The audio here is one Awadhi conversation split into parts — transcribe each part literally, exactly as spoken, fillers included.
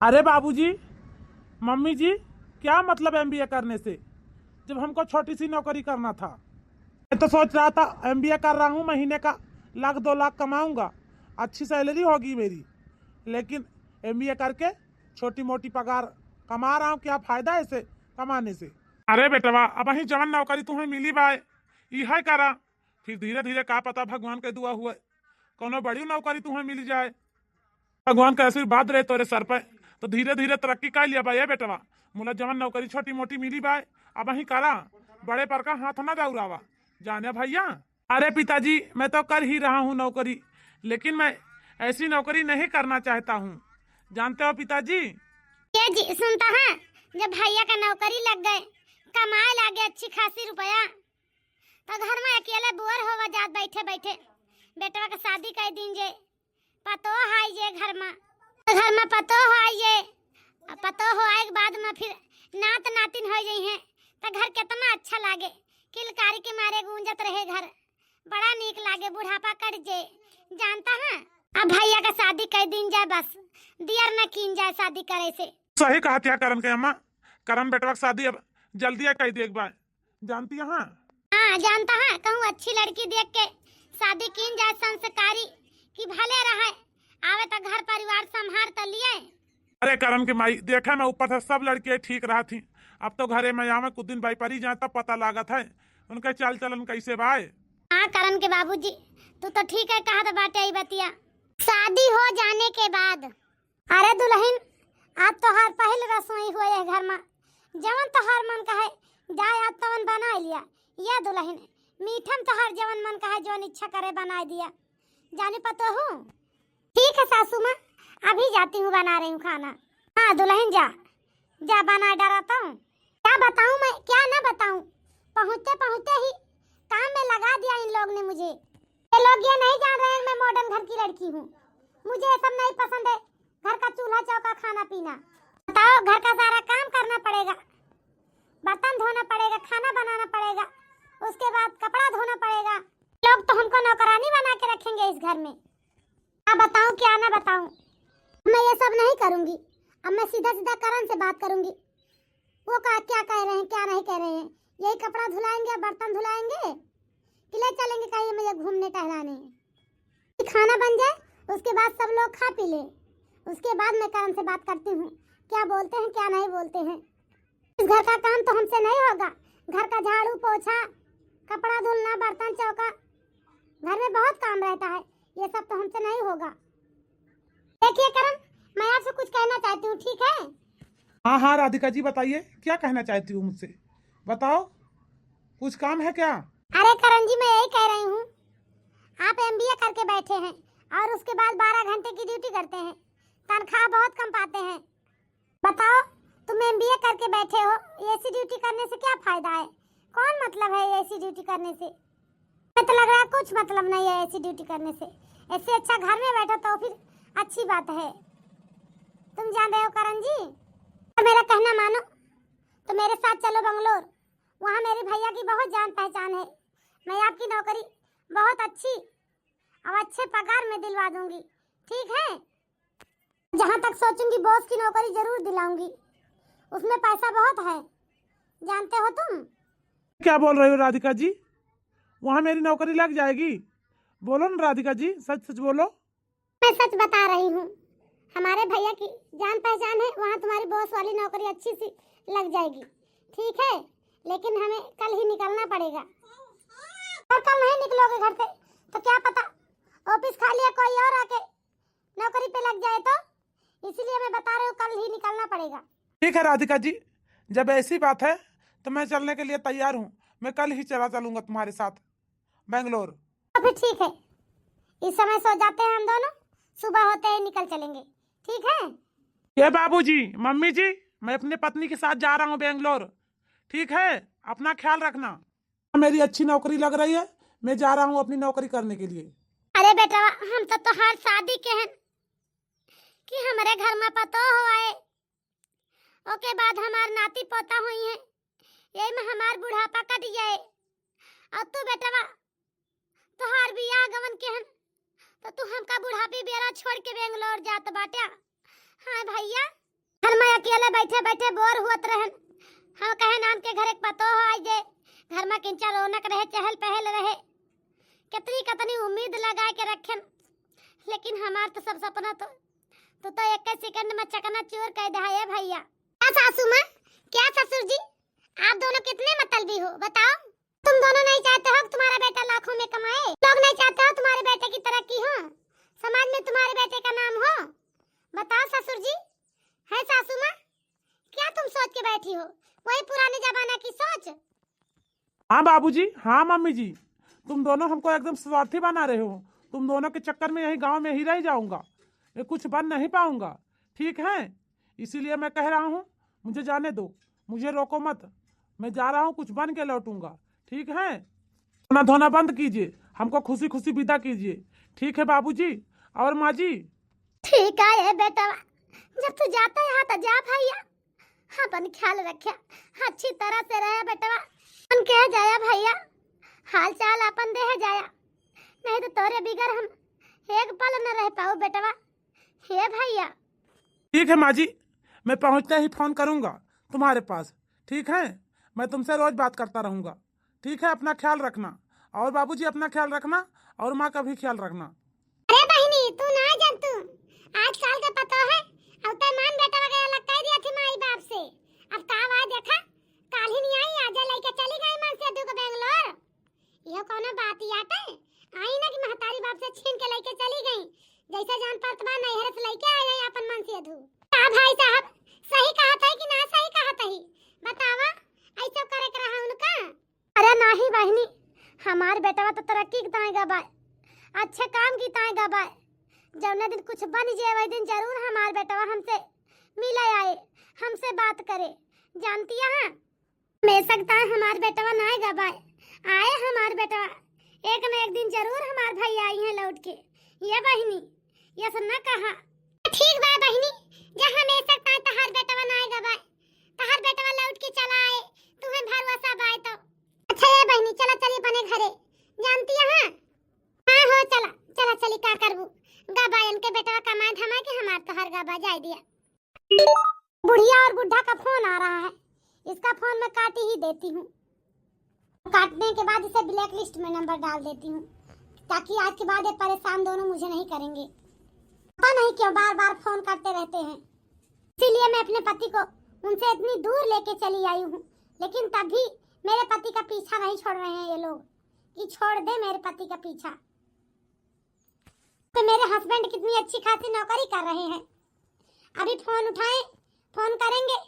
अरे बाबूजी, मम्मी जी, क्या मतलब एमबीए करने से, जब हमको छोटी सी नौकरी करना था? मैं तो सोच रहा था एमबीए कर रहा हूँ, महीने का लाख दो लाख कमाऊंगा, अच्छी सैलरी होगी मेरी, लेकिन एमबीए करके छोटी मोटी पगार कमा रहा हूँ, क्या फायदा है इसे कमाने से? अरे बेटवा, अबहीं जवन नौकरी तुम्हें मिली बाय, इहे करा, फिर धीरे धीरे का पता भगवान के दुआ हुए कौनो बड़ी नौकरी तुम्हें मिल जाए। भगवान का आशीर्वाद रहे तोरे सर पे, तो धीरे धीरे तरक्की कर लिया बा ये बेटवा। मुला जवन नौकरी छोटी मोटी मिली बा, अबहीं करा, बड़े पर का हाथ ना दौड़ावा, जाने भैया। अरे पिताजी, मैं तो कर ही रहा हूँ नौकरी, लेकिन मैं ऐसी नौकरी नहीं करना चाहता हूँ, जानते हो पिताजी। ये जी सुनता है, जब भैया का नौकरी लग गए, कमाए लागे अच्छी खासी रुपया, तो घर में अकेले बोर होवा जात बैठे बैठे। बेटवा के शादी कर दीन जे, पतोह आई जे घर में, तो घर में पतोह आई जे, और पतोह आए के बाद में फिर नात नातिन हो जाई हैं, तो घर कितना अच्छा लागे। किलकारी के मारे गूंजत रहे घर, बड़ा नीक लागे, बुढ़ापा कट जे। जानता है, अब भैया का शादी कर दीन जाए, बस दियर न कीन जाए शादी करे से। सही कहत है करन के अम्मा, करन बेटवा के शादी अब जल्दी कर दे एक बार। जानती है? हाँ, जानता है, कहूँ अच्छी लड़की देख के शादी कीन जाए, संस्कारी, कि भले रहे, आवे तो घर परिवार संभार तो लिए। अरे करन के माई, देखे मैं ऊपर से सब लड़कियाँ ठीक रहत ही, अब तो घरे में आवे कुछ दिन बाई परी जाए तब पता लागत है उनके चाल चलन कैसे बाय। हाँ करन के बाबूजी, तू तो ठीक है कहत बाटे ई बतिया। शादी हो जाने के बाद अरे दुलहिन, आज तोहार पहिल रसोई हुए है घर मा। जवन तोहार मन कहे, जाए आज तवन बनाए लिया। या दुलहिन, मीठम तोहार जवन मन कहे, जवन इच्छा करे बनाए दिया। जानी पतोहू? ठीक है सासू माँ, अभी जाती हूँ बना रही हूँ खाना। हाँ दुलहिन जा, जा बना डरा तो। क्या बताऊँ मैं, क्या ना बताऊँ, पहुँचते पहुँचते ही काम में लगा दिया इन लोग ने मुझे। ये लोग ये नहीं जान रहे हैं मैं मॉडर्न घर की लड़की हूँ, मुझे ये सब नहीं पसंद है। घर का चूल्हा चौका खाना पीना। बताओ, घर का सारा काम करना पड़ेगा, बर्तन धोना पड़ेगा, खाना बनाना पड़ेगा, उसके बाद कपड़ा धोना पड़ेगा। लोग तो हमको नौकरानी बना के रखेंगे इस घर में। क्या बताऊँ क्या ना बताऊँ, मैं ये सब नहीं करूँगी। अब मैं सीधा सीधा करन से बात करूँगी, वो का क्या कह रहे हैं क्या नहीं कह रहे हैं। यही कपड़ा धुलाएंगे, बर्तन धुलाएंगे कि ले चलेंगे कहीं हमें ये घूमने टहलाने। खाना बन जाए, उसके बाद सब लोग खा पी ले, उसके बाद मैं करन से बात करती हूँ, क्या बोलते हैं क्या नहीं बोलते हैं। इस घर का काम तो हमसे नहीं होगा, घर का झाड़ू पोछा, कपड़ा धुलना, बर्तन चौका, घर में बहुत काम रहता है, ये सब तो हमसे नहीं होगा। देखिए करन, मैं आपसे कुछ कहना चाहती हूँ, ठीक है? हाँ हाँ राधिका जी, बताइए, क्या कहना चाहती हो मुझसे, बताओ, कुछ काम है क्या? अरे करन जी, मैं यही कह रही हूँ, आप एमबीए करके बैठे हैं और उसके बाद बारह घंटे की ड्यूटी करते हैं, तनख्वाह बहुत कम पाते हैं। बताओ, तुम एमबीए करके बैठे हो, ऐसी ड्यूटी करने से क्या फायदा है? कौन मतलब है ऐसी ड्यूटी करने से? हमें तो लग रहा है कुछ मतलब नहीं है ऐसी ड्यूटी करने से। इससे अच्छा घर में बैठो तो फिर अच्छी बात है। तुम जान रहे हो करन जी, तो मेरा कहना मानो, तो मेरे साथ चलो बंगलोर, वहाँ मेरे भैया की बहुत जान पहचान है। मैं आपकी नौकरी बहुत अच्छी और अच्छे पगार में दिलवा दूंगी, ठीक है? जहाँ तक सोचूंगी बॉस की नौकरी जरूर दिलाऊंगी, उसमें पैसा बहुत है, जानते हो तुम? क्या बोल रही हो राधिका जी, वहाँ मेरी नौकरी लग जाएगी? बोलो ना राधिका जी, सच सच बोलो। मैं सच बता रही हूँ, हमारे भैया की जान पहचान है, वहाँ तुम्हारी बॉस वाली नौकरी अच्छी सी लग जाएगी, ठीक है? लेकिन हमें कल ही निकलना पड़ेगा। और कल नहीं निकलोगे घर से तो क्या पता ऑफिस खाली है, कोई और आके नौकरी पे लग जाए तो, इसीलिए मैं बता रही हूँ कल ही निकलना पड़ेगा। ठीक है राधिका जी, जब ऐसी बात है तो मैं चलने के लिए तैयार हूँ। मैं कल ही चला चलूंगा तुम्हारे साथ बेंगलोर। तो फिर ठीक है, इस समय सो जाते हैं हम दोनों, सुबह होते ही निकल चलेंगे, ठीक है? ये बाबूजी, मम्मी जी, मैं अपने पत्नी के साथ जा रहा हूँ बेंगलोर, ठीक है? अपना ख्याल रखना। मेरी अच्छी नौकरी लग रही है, मैं जा रहा हूँ अपनी नौकरी करने के लिए। अरे बेटवा, हम तो तोहार शादी के हैं कि हमरे घर में पतोह आए, ओके बाद हमार नाती पोता हुई है, यही में हमार बुढ़ापा कट जाए। और तू बेटवा, तोहार बियाह गवन के हन, तो तू हमका बुढ़ापी बेरा छोड़ के बेंगलोर जात बाट्या। हाँ भैया, बैठे बैठे बोर हुअत रहन। हम कहे नाम के घर एक पतोह आई जे घर मा किंचा रौनक रहे, चहल पहल रहे। कितनी कितनी उम्मीद लगाए के रखेन, लेकिन हमार तो सब सपना तो, तू तो एक सेकंड मा चकनाचूर कर दे है भैया। क्या सासू माँ, क्या ससुर जी, आप दोनों कितने मतलबी हो बताओ। तुम दोनों नहीं चाहते हो कि तुम्हारा बेटा लाखों में कमाए, लोग नहीं चाहते हो तुम्हारे बेटे की तरक्की हो, समाज में तुम्हारे बेटे का नाम हो। बताओ ससुर जी, है सासू माँ, क्या तुम सोच के बैठी हो, वही पुराने जमाना की सोच? हाँ बाबूजी, हाँ मम्मी जी, तुम दोनों हमको एकदम स्वार्थी बना रहे हो। तुम दोनों के चक्कर में यही गांव में ही रह जाऊंगा, ये कुछ बन नहीं पाऊंगा, ठीक है? इसीलिए मैं कह रहा हूँ, मुझे जाने दो, मुझे रोको मत, मैं जा रहा हूँ, कुछ बन के लौटूंगा, ठीक है? खाना धोना बंद कीजिए, हमको खुशी खुशी विदा कीजिए, ठीक है बाबूजी और माँ जी? ठीक है ए बेटवा, जब तू जाता है तो जा भैया, अपन ख्याल रख्या, अच्छी तरह से रहे बेटवा। अपन कह जाया भैया, हाल चाल अपन दे जाया, नहीं तो तोरे बिगर हम एक पल न रह पाओ बेटवा। हे भैया। ठीक है माँ जी, मैं पहुँचते ही फोन करूँगा तुम्हारे पास, ठीक है? मैं तुमसे रोज बात करता रहूँगा, ठीक है? अपना ख्याल रखना, और बाबूजी अपना ख्याल रखना, और माँ का भी ख्याल रखना। अरे बहिनी, तू ना जान तू, आजकल के पतो है, अब तो मान बेटा वगैरह अलग कर दिया थी माई बाप से। अब का हुआ देखा, काल ही नहीं आई, आजा लेके चली गई मन से दुख बेंगलोर। यह कौनो बात ही आटे? आई ना कि महतारी बाप से छीन के लेके चली गई, जैसे जान पड़त बा नैहर से लेके आ गई अपन मन से धू। का भाई साहब, सही कहत है कि ना सही कहत है? बतावा, ऐसा करे के रहा उनका? अरे नाही बहिनी, हमार बेटवा तो तरक्की के ताए गबा, अच्छे काम की ताए गबा। जौने दिन कुछ बन जाए वही दिन जरूर हमार बेटवा हमसे मिले आए, हमसे बात करे। जानती है, हमेशा के ताए हमार बेटवा नाय गबाए, आए हमार बेटवा, एक न एक दिन जरूर हमार भाई आई हैं लौट के। ये बहिनी, ये सब न कहा। ठीक बा बहिनी, जा हमेशा के ताए तहार बेटवा नाय गबाए, तहार बेटवा लौट के चला आए, तुम्हें भरोसा बाए तो। अच्छा ये बहिनी, चला चली अपने घरे, जानती है? हाँ हो, चला चला चली, का करबू, गबाए इनके बेटवा कमाए धमाए के, हमार तोहर गबा जाए दिया। बुढ़िया और बुढ़ा का फोन आ रहा है, इसका फोन मैं काट ही देती हूँ। काटने के बाद इसे ब्लैक लिस्ट में नंबर डाल देती हूँ, ताकि आज के बाद ये परेशान दोनों मुझे नहीं करेंगे। पता नहीं क्यों बार बार फोन करते रहते हैं, इसीलिए मैं अपने पति को उनसे इतनी दूर लेके चली आई हूँ, लेकिन तब भी मेरे पति का पीछा नहीं छोड़ रहे हैं ये लोग, कि छोड़ दे मेरे पति का पीछा। तो मेरे हस्बैंड कितनी अच्छी खासी नौकरी कर रहे हैं, अभी फोन उठाएं, फोन करेंगे,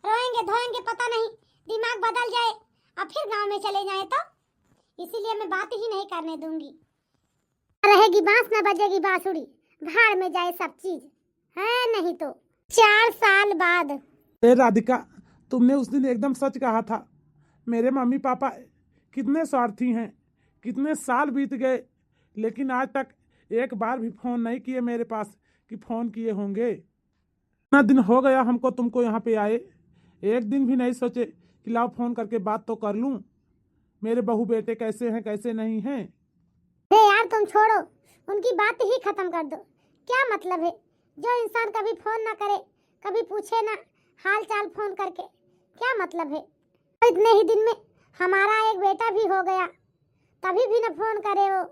रोएंगे धोएंगे, पता नहीं दिमाग बदल जाए और फिर गांव में चले जाएं तो, इसीलिए मैं बात ही नहीं करने दूंगी। रहेगी बांस ना बजेगी बांसुरी, भाड़ में जाए सब चीज, है नहीं तो। चार साल बाद। ए राधिका, तुमने उस दिन एकदम सच कहा था। मेरे मम्मी पापा कितने स्वार्थी हैं, कितने साल बीत गए, लेकिन आज तक एक बार भी फोन नहीं किए मेरे पास कि फोन किए होंगे। इतना दिन हो गया हमको तुमको यहाँ पे आए, एक दिन भी नहीं सोचे कि लाओ फोन करके बात तो कर लूँ, मेरे बहू बेटे कैसे हैं, कैसे नहीं हैं। अरे यार, तुम छोड़ो, उनकी बात ही खत्म कर दो। क्या मतलब है, जो इंसान कभी फोन ना करे, कभी पूछे ना हाल चाल फोन करके, क्या मतलब है? तो इतने ही दिन में हमारा एक बेटा भी हो गया, तभी भी ना फोन करे वो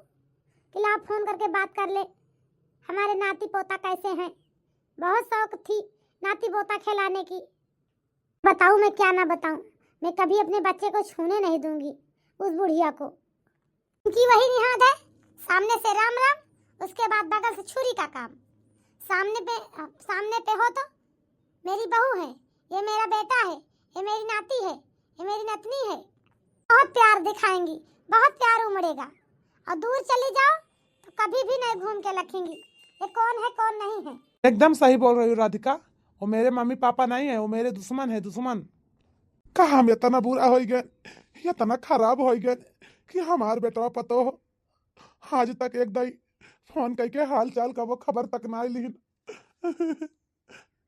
कि लाओ फोन करके बात कर ले, हमारे नाती पोता कैसे हैं। बहुत शौक थी नाती पोता खिलाने की। बताऊं मैं क्या ना बताऊं, मैं कभी अपने बच्चे को छूने नहीं दूंगी, उस बुढ़िया को। उनकी वही निहाद है, सामने से राम राम, उसके बाद बगल से छुरी का काम। सामने पे, सामने पे हो तो मेरी बहू है, ये मेरा बेटा है, ये मेरी नाती है, ये मेरी नतनी है। बहुत प्यार दिखाएंगी, बहुत प्यार उमड़ेगा। और दूर चली जाओ तो कभी भी नहीं घूम के लखेंगी ये कौन है कौन नहीं है। एकदम सही बोल रही हो राधिका, वो मेरे मम्मी पापा नहीं है, वो मेरे दुश्मन है, दुश्मन। का हम इतना बुरा होइ गए, इतना खराब होइ गए कि हमार बेटवा पतोह आज तक एक दाई फोन करके हाल चाल का वो खबर तक ना लिहिन।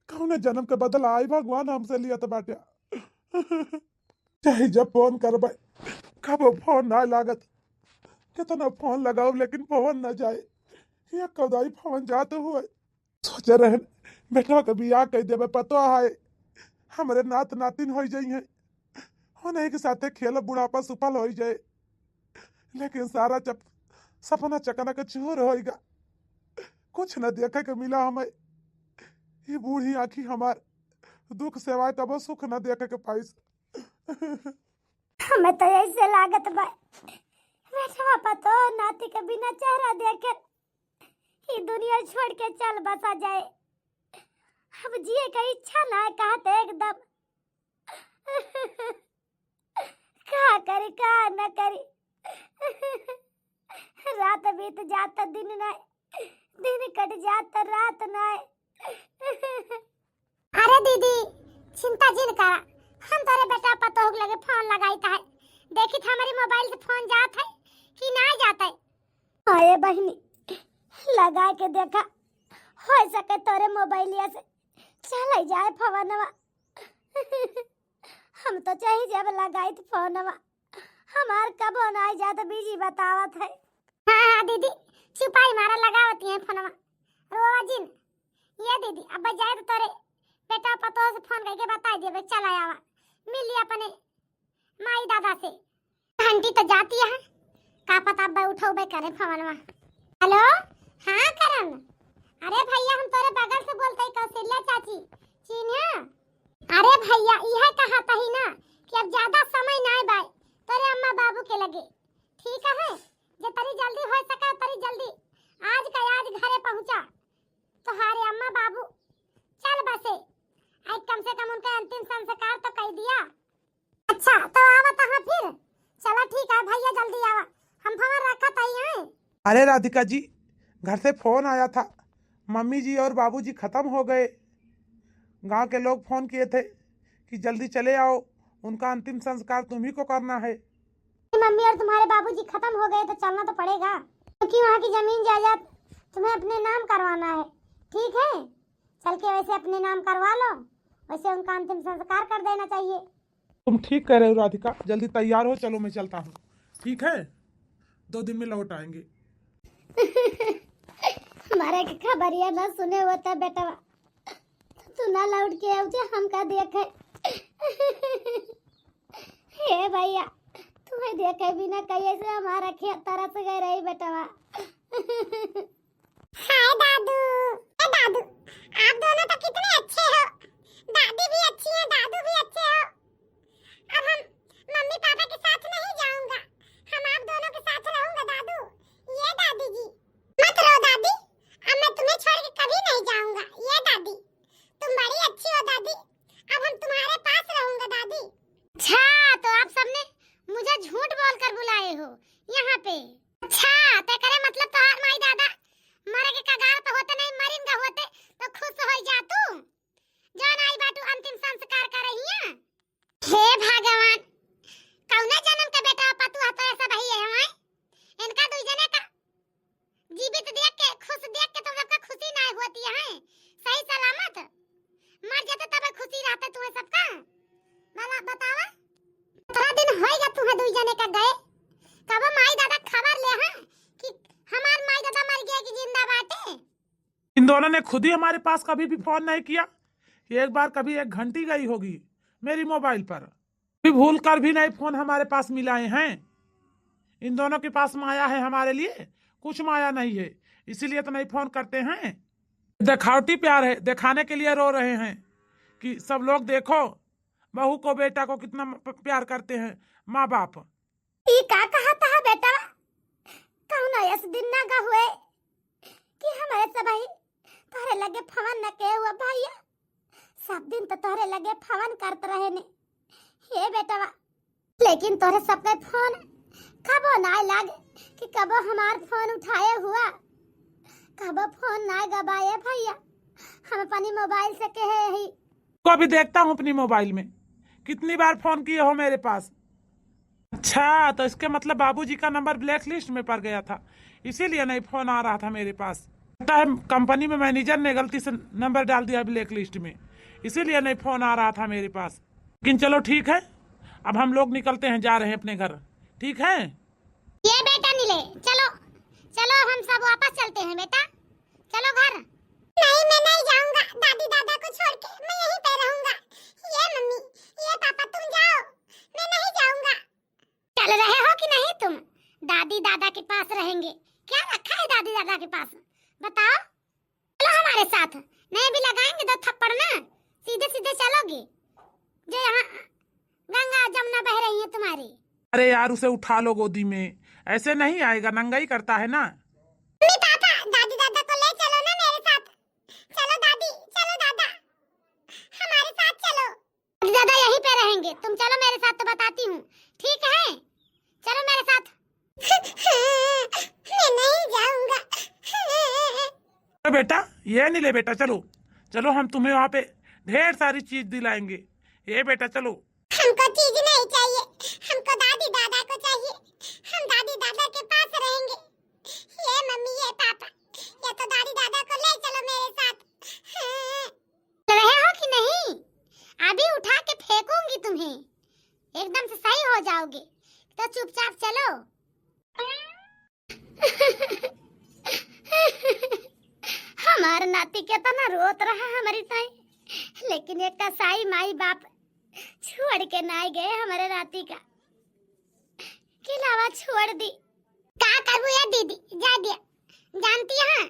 कौने जन्म के बदला आई भगवान हमसे लियत बाटे। चाहे जब फोन करबे, कबो फोन ना लागत, कितना फोन लगाओ लेकिन फोन ना जाए। या कदाई फोन जात हुए। सोचे रहन बेटवा के बियाह कर देबे, पतो है हमरे नात नातिन होइ जइहैं, उन्हीं के साथे खेलब बुढ़ापा सुफल होइ जाए, लेकिन सारा चप-, सपना चकना के चूर होइगा। कुछ न देखे के मिला हमें। ये बूढ़ी आँखी हमार दुख सेवाए तबो सुख न देखे के पाइस। हमें तो ऐसे लागत बा, बेटवा पतोह नाती के बिना चेहरा देखे ई दुनिया छोड़ के चल बसा जाए। अब जिए के इच्छा ना कहते एकदम। का करी, का न करी। रात बीत जात, दिन ना, दिन कट जात, रात ना। अरे दीदी, चिंता जिन करा, हम तोरे बेटा पतोह के लगे फोन लगाइत है, देखित हमरी मोबाइल से फोन जात है कि ना जात है। अरे बहिनी, लगा के देखा, हो सके तोरे मोबाइलिया से चले जाए फोनवा। हम तो चाहे जब लगाइत फोनवा, हमार कबो ना जात, बिजी बतावत है। हाँ, हाँ दीदी, चुपाई मारा, लगावती है फोनवा, रोवा जिन। ये दीदी, अब जाए तो तोरे बेटा पतोह से फोन करके बताइ देबे, चला आवा, मिल लिया अपने माई दादा से। घंटी तो जाती है, का पता अब उठौबे करे फोनवा। हेलो, हाँ करन, अरे भैया हम तोरे बगल से बोलते ही कौशल्या चाची, चिन्हिया? अरे भैया इहे कहत ही ना कि अब ज्यादा समय ना बाय तोरे अम्मा बाबू के लगे, ठीक है? जे तरी जल्दी हो सके तरी जल्दी आज का आज घरे पहुँचा। तोहारे अम्मा बाबू चल बसे, आई कम से कम उनका अंतिम संस्कार तो कर दिया। अच्छा तो आवत हाँ फिर। चला ठीक है भैया, जल्दी आवा, हम फोन रखत ही हैं। अरे राधिका जी, घर से फोन आया था, मम्मी जी और बाबूजी खत्म हो गए। गांव के लोग फोन किए थे कि जल्दी चले आओ, उनका अंतिम संस्कार तुम्ही को करना है। मम्मी और तुम्हारे बाबूजी खत्म हो गए तो चलना तो पड़ेगा, क्योंकि वहाँ की जमीन जायदाद तुम्हें अपने नाम करवाना है, ठीक है? चल के वैसे अपने नाम करवा लो, वैसे उनका अंतिम संस्कार कर देना चाहिए। तुम ठीक कह रहे हो राधिका, जल्दी तैयार हो, चलो मैं चलता हूँ, ठीक है? दो दिन में लौट आएंगे। हमारे के खबरिया ना सुने होता बेटवा, तू ना लौट के आउते हमका देखे। हे भैया, तुम्हें देखे बिना कहिए से हमारा खेत तरस गए रही बेटवा। हाय दादू, ए दादू, आप दोनों तो कितने अच्छे हो। दादी भी अच्छी है, दादू भी अच्छे हो। अब हम मम्मी पापा के साथ नहीं जाऊंगा, हम आप दोनों के साथ रहूंगा दादू। ये दादी जी, मत रो दादी, अब मैं तुम्हें छोड़ के कभी नहीं जाऊंगा। ये दादी, तुम बड़ी अच्छी हो दादी, अब हम तुम्हारे पास रहूंगा दादी। अच्छा, तो आप सबने मुझे झूठ बोलकर बुलाए हो यहाँ पे? अच्छा, तो करे मतलब तोहार माई दादा मरे के कगार पे होते, नहीं मरिन गा होते, तो खुश हो जा तू। जान आई बाटू अंतिम संस्कार कर रही है। हे भगवान, कौने जन्म के बेटा पतुआ तो ऐसा वही है हमारे? इनका दुई जने का जीवित देख के, खुश देख के तुम सबका खुशी ना होती है। सही सलामत मर जाते तब खुशी रहते तुम्हें सबका। भला बतावा, इतना दिन होइगा तुम्हें दुई जने का गए, कब माई दादा खबर ले हैं कि हमार माई दादा मर गए कि जिंदा बाटे? इन दोनों ने खुद ही हमारे पास कभी भी फोन नहीं किया। एक बार कभी एक घंटी गई होगी मेरी मोबाइल पर, भी भूल कर भी नहीं फोन हमारे पास मिलाए हैं। इन दोनों के पास माया है, हमारे लिए कुछ माया नहीं है, इसीलिए तो नहीं फोन करते हैं। दिखावटी प्यार है, दिखाने के लिए रो रहे हैं कि सब लोग देखो बहू को, बेटा को कितना प-, प्यार करते हैं माँ बाप। ई का कहत है बेटवा? कौनो ऐस दिन ना गा हुए कि हमरे सबही तोहरे लगे फोन न के हुआ भैया। सब दिन तो तोहरे लगे फोन करत रहे ने, हे बेटवा, लेकिन तोहरे सबके फोन कबो ना लागे कि कबो हमार फोन उठाए हुआ, कबो फोन ना गबाए भैया। हम अपनी मोबाइल से कहे ही। को अभी देखता हूँ अपनी मोबाइल में कितनी बार फोन किए हो मेरे पास। अच्छा, तो इसके मतलब बाबूजी का नंबर ब्लैक लिस्ट में पड़ गया था, इसीलिए नहीं फोन आ रहा था मेरे पास। लगता है कंपनी में मैनेजर ने गलती से नंबर डाल दिया ब्लैक लिस्ट में, इसीलिए नहीं फोन आ रहा था मेरे पास। लेकिन चलो ठीक है, अब हम लोग निकलते हैं, जा रहे हैं अपने घर, ठीक है? ये बेटा नीले, चलो, चलो हम सब वापस चलते हैं बेटा, चलो घर। नहीं, मैं नहीं जाऊंगा दादी दादा को छोड़ के, मैं यहीं पे रहूंगा। ये चलोगे? जो यहाँ गंगा जमुना बह रही है तुम्हारी। अरे यार, उसे उठा लो गोदी में, ऐसे नहीं आएगा, नंगा ही करता है ना। मम्मी पापा, दादी दादा को ले चलो ना मेरे साथ। चलो दादी, चलो दादा, हमारे साथ चलो। दादी दादा यहीं पे रहेंगे, तुम चलो मेरे साथ तो बताती हूँ, ठीक है? चलो मेरे साथ। मैं नहीं जाऊंगा। अरे बेटा, ये नहीं ले बेटा, चलो, चलो, हम तुम्हें वहाँ पे ढेर सारी चीज दिलाएंगे। ये बेटा, चलो। हमको चीज नहीं चाहिए, हमको दादी दादा को चाहिए। हम दादी दादा के पास रहेंगे। ये मम्मी, ये पापा, ये तो दादी दादा को ले चलो मेरे साथ। रहे हो कि नहीं? अभी उठा के फेंकूंगी तुम्हें, एकदम से सही हो जाओगे। तो चुपचाप चलो। हमार नाती केतना रोत रहा हमरी ताई, लेकिन एक कसाई माई बाप छोड़ के नाई गए हमरे नाती का। के अलावा छोड़ दी। का करबू ये दीदी, जा दिया। जानती है,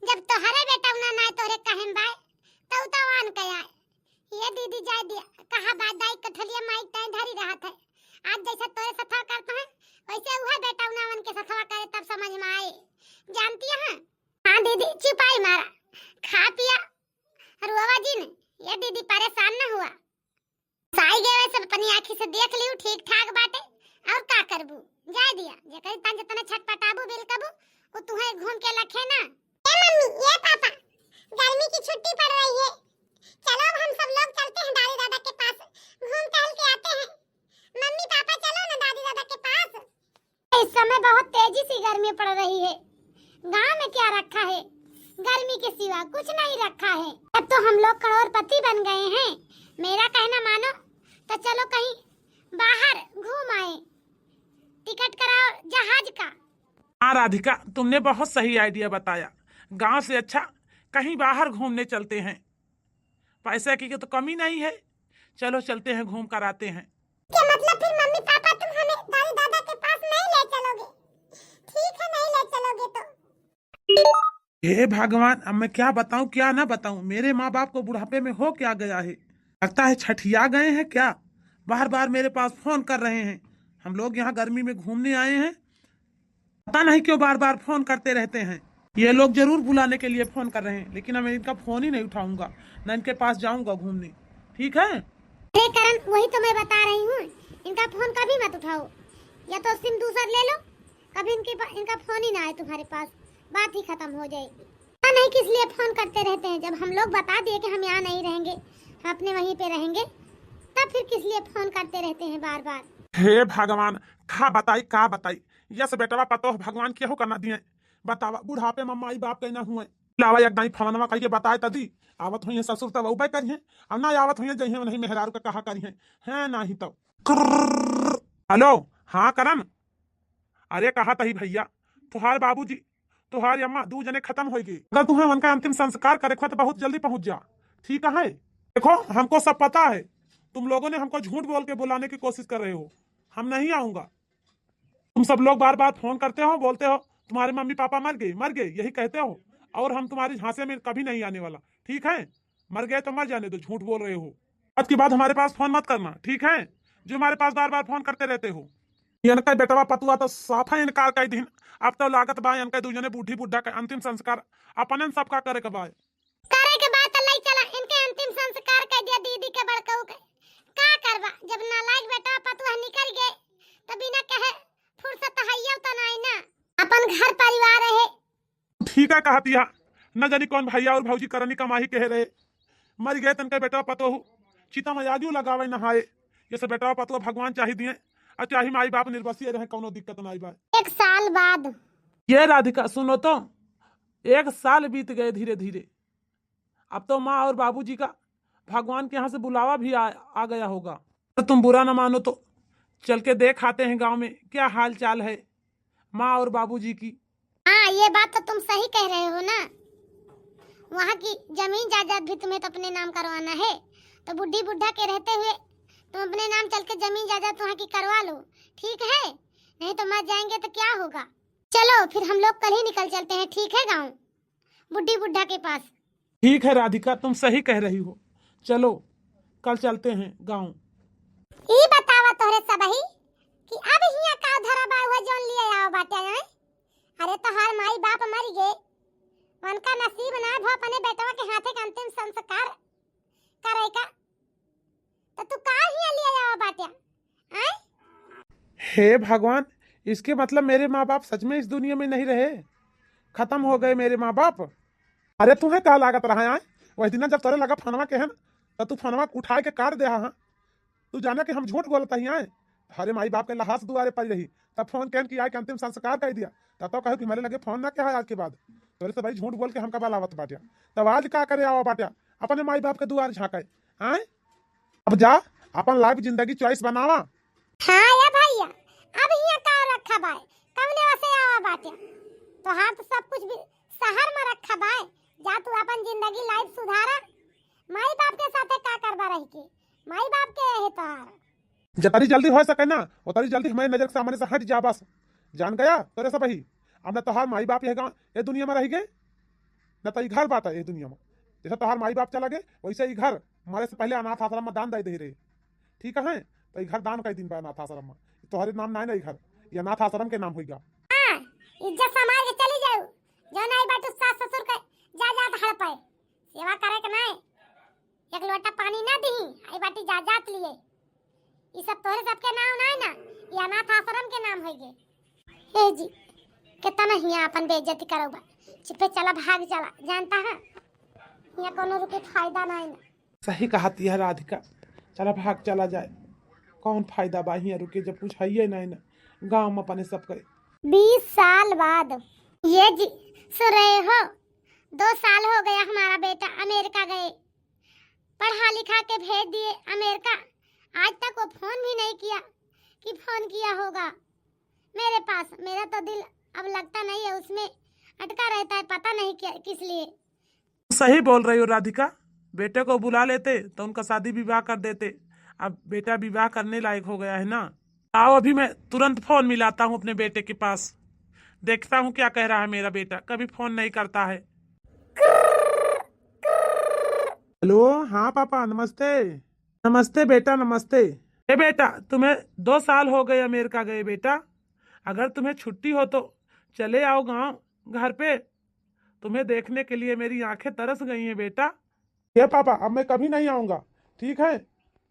जब तोहरे बेटा उना नाई तोरे कहेम बाय, तो उतावान के आए। ये दीदी, जा दिया। कहा बात दाई कठलिया माई ताई धरी रहत है। आज जैसे तोरे सथवा करता है, वैसे उहे बेटा उनावन के सथवा करे, तब समझ में आए। जानती है? हाँ दीदी, चुपाई मारा, खा पिया, रोवा जिन। ये दीदी, परेशान न हुआ। साई गए सब अपनी आँखी से देख लियो, ठीक ठाक बाटे, और का करबू? जाए दिया, जेकर तन जितना छटपटाबू बिलकबू, वो तुहे घूम के लखे ना। ए मम्मी, ये पापा, गर्मी की छुट्टी पड़ रही है, चलो अब हम सब लोग चलते हैं दादी दादा के पास, घूम टहल के आते हैं। मम्मी पापा, चलो ना दादी दादा के पास। इस समय बहुत तेजी से गर्मी पड़ रही है। गांव में क्या रखा है, गर्मी के सिवा कुछ नहीं रखा है। अब तो हम लोग करोड़पति बन गए हैं। मेरा कहना मानो तो चलो कहीं बाहर घूम आए, टिकट कराओ जहाज का। हाँ राधिका, तुमने बहुत सही आइडिया बताया। गांव से अच्छा कहीं बाहर घूमने चलते हैं। पैसे की तो कमी नहीं है, चलो चलते हैं, घूम कर आते हैं। क्या मतलब फिर मम्मी पापा तुम हमें दादी दादा के पास नहीं ले चलोगे? ठीक है, नहीं ले चलोगे तो। हे भगवान, अब मैं क्या बताऊं क्या ना बताऊं, मेरे माँ बाप को बुढ़ापे में हो क्या गया है, लगता है छठिया गए हैं क्या? बार बार मेरे पास फोन कर रहे हैं, हम लोग यहाँ गर्मी में घूमने आए हैं, पता नहीं क्यों बार बार फोन करते रहते हैं। ये लोग जरूर बुलाने के लिए फोन कर रहे हैं, लेकिन मैं इनका फोन ही नहीं उठाऊंगा, ना इनके पास जाऊंगा घूमने। ठीक है? अरे करण, वही तो मैं बता रही हूँ, इनका फोन कभी मत उठाओ, या तो सिम दूसर ले लो, कभी इनके पा-, इनका फोन ही ना आए तुम्हारे पास, बात ही खत्म हो जाए। पता नहीं किस लिए फोन करते रहते हैं, जब हम लोग बता दिए कि हम यहाँ नहीं रहेंगे, हम अपने वहीं पे रहेंगे, तब फिर किस लिए फोन करते रहते हैं बार बार? हे भगवान, का बताई, का बताई, यस बेटवा पतोह भगवान केहू का ना दिए। बतावा, बुढ़ापे में माई बाप के ना हुए। लावा एक दाई फोनवा कइके बताए त दी, आवत होइहें ससुर तब अउबे करिहें, अब ना आवत होइहें जइहें उन्हीं मेहरारू का कहा करिहें, हैं नाही तो। हेलो, हाँ करण, अरे कहा तही भइया, तुहार बाबूजी, तुहार अम्मा दू जने खतम होइ गए। अगर तुम्हें उनका अंतिम संस्कार करे के हो तो बहुत जल्दी पहुँच जा, ठीक है? देखो, हमको सब पता है, तुम लोगों ने हमको झूठ बोल के बुलाने की कोशिश कर रहे हो, हम नहीं आऊँगा। तुम सब लोग बार बार फोन करते हो, बोलते हो तुम्हारे मम्मी पापा मर गए, मर गए, यही कहते हो, और हम तुम्हारे झांसे में कभी नहीं आने वाला, ठीक है? मर गए तो मर जाने दो, झूठ बोल रहे हो। आज के बाद हमारे पास फोन मत करना, ठीक है? जो हमारे पास बार बार फोन करते रहते हो। इनका बेटवा पतुआ तो साफा इनकार कर दिन। अब तो लागत बा इनका दू जने बूढ़ी बुढ़ा के अंतिम संस्कार अपने सबका करे के बा। करे के बाद तो लई चला, इनके अंतिम संस्कार कर दिया दीदी के बड़कऊ के। का करबा, जब नालायक बेटा पतुआ निकल गए, तो बिना कहे फुर्सत हइयो तो नाई ना। अपन घर परिवार रहे। ठीक है कहतिया, न जानी कौन भइया और भौजी करनी कमाही कहे रहे, मर गए तनके बेटा पतोहू, चिता में आजू लगावे नहाए। ये सब बेटा पतोह भगवान चाही दिए, और चाही माई बाप निर्बसिए रहे, कौनो दिक्कत नाई बा। एक साल बाद। ये राधिका सुनो तो, एक साल बीत गए धीरे धीरे। अब तो माँ और बाबूजी का भगवान के यहाँ से बुलावा भी आ, आ गया होगा। तो तुम बुरा ना मानो तो चल के देख आते हैं गाँव में क्या हाल चाल है माँ और बाबूजी की। हाँ, ये बात तो तुम सही कह रहे हो ना, वहाँ की जमीन जायदाद भी तुम्हें तो अपने नाम करवाना है, तो बुढ़ी बुढ़ा के रहते हुए तुम अपने नाम चल के जमीन जायदाद वहाँ की करवा लो, ठीक है? नहीं तो मर जाएंगे तो क्या होगा? चलो फिर हम लोग कल ही निकल चलते हैं, ठीक है गाँव? बुढ़ी बुढ़ा के पास। ठीक है राधिका, तुम सही कह रही हो। चलो, कल चलते हैं गाँव। ई बतावा तोहरे सबही कि अब हियाँ का धरा बा, उहे जौन लिए आवा बाटे, हैं? अरे तोहार माई बाप मरि गए, उनका नसीब ना भो अपने बेटवा के हाथे के अंतिम संस्कार करे का, तो तू का हियाँ लिए आवा बाटे, हैं? हे भगवान, इसके मतलब मेरे माँ बाप सच में इस दुनिया में नहीं रहे, खत्म हो गए मेरे माँ बाप। अरे तुहे का लागत रहा है, वही दिना जब तोरे लगा फोनवा के है ना, तो तू फोनवा उठाए के काट दे हा। तू जाने कि हम झूठ बोलत ही आए, तोहरे माई बाप के लहास दुआरे पड़ी रही, तब फोन केन कि आए के अंतिम संस्कार कर दिया, तब तो कहो कि हमारे लगे फोन ना किहा आज के बाद। तोरे से भाई झूठ बोल के हमका बलावत बाट्या, तब आज का करे आवा बाट्या, अपने माई बाप के दुआर झाँके, आए? अब जा, अपन लाइफ जिंदगी चॉइस बनावा। हाँ या भैया, अब हियाँ का रखा बाय, कवने वसे आवा बाट्या, तोहार तो सब कुछ भी शहर में रखा बाय, जा तू अपन जिंदगी लाइफ सुधारा। माई बाप के साथे का करबा रही के, माई बाप के है तोहार। जतरी जल्दी हो सके ना, उतरी जल्दी हमारे नजर के सामने से हट जा बस। जान गया तोरे सबही, अब ना तोहार माई बाप यह गाँव, ये दुनिया में रह गए, ना तो ई घर बाटा ये दुनिया में। जैसे तोहार माई बाप चला गए, वैसे ई घर हमारे से पहले अनाथ आश्रम में दान दे दे रहे, ठीक है? तो ई घर दान कर दिन बा अनाथ आश्रम में, तोहरे नाम ना है ना ई घर, ये अनाथ आश्रम के नाम होइगा। हाँ, इज्जत संभाल के चली जाऊ, जो नहीं बाटू सास ससुर के जा जात हड़पे, सेवा करे के नहीं। एक लोटा पानी ना दिही, आई बाटी जा जात लिए। ई सब तोहरे सबके नाम ना है ना, ये अनाथ आश्रम के नाम होइगे। ए जी, कितना हियाँ अपन बेइज्जती करौबा। चुपे चला, भाग चला, जानता है? हियाँ कोनो रुके फायदा ना है ना। सही कहत यह राधिका, चला भाग चला जाए। कौन फायदा बा हियाँ रुके, जब कुछ है ही ना है ना गाँव में अपने सब करे। बीस साल बाद। ये जी, सुन रहे हो? दो साल हो गया हमारा बेटा अमेरिका गए, पढ़ा लिखा के भेज दिए अमेरिका। आज तक वो फोन भी नहीं किया कि फोन किया होगा मेरे पास। मेरा तो दिल अब लगता नहीं है उसमें, अटका रहता है, पता नहीं क्या, किस लिए। सही बोल रही हो राधिका, बेटे को बुला लेते तो उनका शादी विवाह कर देते। अब बेटा विवाह करने लायक हो गया है ना। आओ, अभी मैं तुरंत फोन मिलाता हूँ अपने बेटे के पास, देखता हूँ क्या कह रहा है मेरा बेटा, कभी फोन नहीं करता है। हेलो, हाँ पापा, नमस्ते। नमस्ते बेटा, नमस्ते। ए बेटा, तुम्हें दो साल हो गए अमेरिका गए बेटा, अगर तुम्हें छुट्टी हो तो चले आओ गाँव, घर पे। तुम्हें देखने के लिए मेरी आंखें तरस गई हैं बेटा। ये पापा, अब मैं कभी नहीं आऊँगा, ठीक है?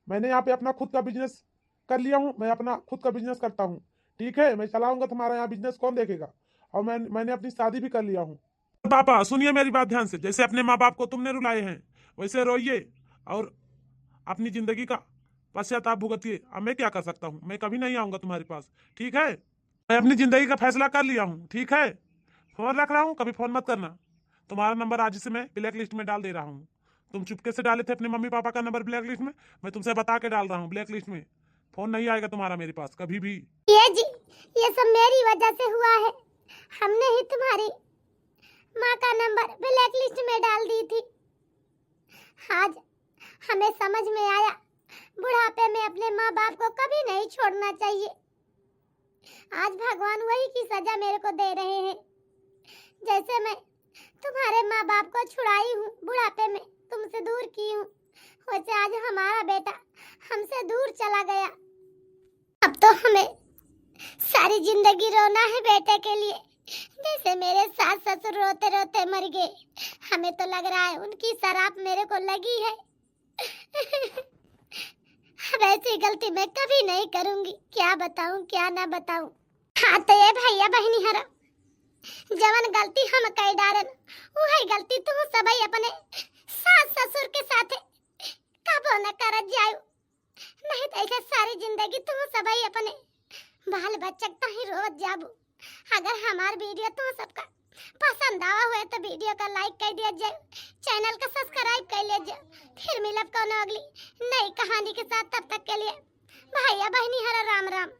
मैंने यहाँ पे अपना खुद का बिजनेस कर लिया हूँ, मैं अपना खुद का बिजनेस करता हूँ, ठीक है? मैं चलाऊँगा तुम्हारा यहाँ बिजनेस, कौन देखेगा? और मैं, मैंने अपनी शादी भी कर लिया हूँ। पापा, सुनिए मेरी बात ध्यान से, जैसे अपने माँ बाप को तुमने रुलाए हैं, वैसे रोइए और अपनी जिंदगी का पश्चाताप भुगतिए। अब मैं क्या कर सकता हूँ, मैं कभी नहीं आऊँगा तुम्हारे पास, ठीक है? मैं अपनी जिंदगी का फैसला कर लिया हूँ, ठीक है? फोन रख रहा हूँ, कभी फोन मत करना। तुम्हारा नंबर आज से मैं ब्लैक लिस्ट में डाल दे रहा हूँ। तुम चुपके से डाले थे अपने मम्मी पापा का नंबर ब्लैक लिस्ट में, मैं तुमसे बता के डाल रहा हूँ ब्लैक लिस्ट में। फोन नहीं आएगा तुम्हारा मेरे पास कभी भी। ये जी, ये सब मेरी वजह से हुआ है। हमने ही तुम्हारी माँ का नंबर ब्लैक लिस्ट में डाल दी थी। आज हमें समझ में आया, बुढ़ापे में अपने माँ बाप को कभी नहीं छोड़ना चाहिए। आज भगवान वही की सजा मेरे को दे रहे हैं। जैसे मैं तुम्हारे माँ बाप को छुड़ाई हूँ, बुढ़ापे में तुमसे दूर की हूँ, वैसे आज हमारा बेटा हमसे दूर चला गया। अब तो हमें सारी जिंदगी रोना है बेटे के लिए, जैसे मेरे सास ससुर रोते रोते मर गए। हमें तो लग रहा है उनकी सराप मेरे को लगी है। अब ऐसी गलती मैं कभी नहीं करूँगी। क्या बताऊँ, क्या ना बताऊँ। हाँ तो ये भैया बहिनी हरा, जवन गलती हम कई डारन, वही गलती तू सबई अपने सास ससुर के साथे कबो न करत जायू। नहीं तो ऐसे सारी जिंदगी तू सबई अपने बाल बच्चा के ताहीं रोवत जाबू। अगर हमार वीडियो तू सबका पसंद आवा हुए तो वीडियो का लाइक कर दिया जाए, चैनल का सब्सक्राइब कर लिया जाए। फिर मिलब कौनो अगली नई कहानी के साथ, तब तक के लिए भैया बहिनी हरा राम राम।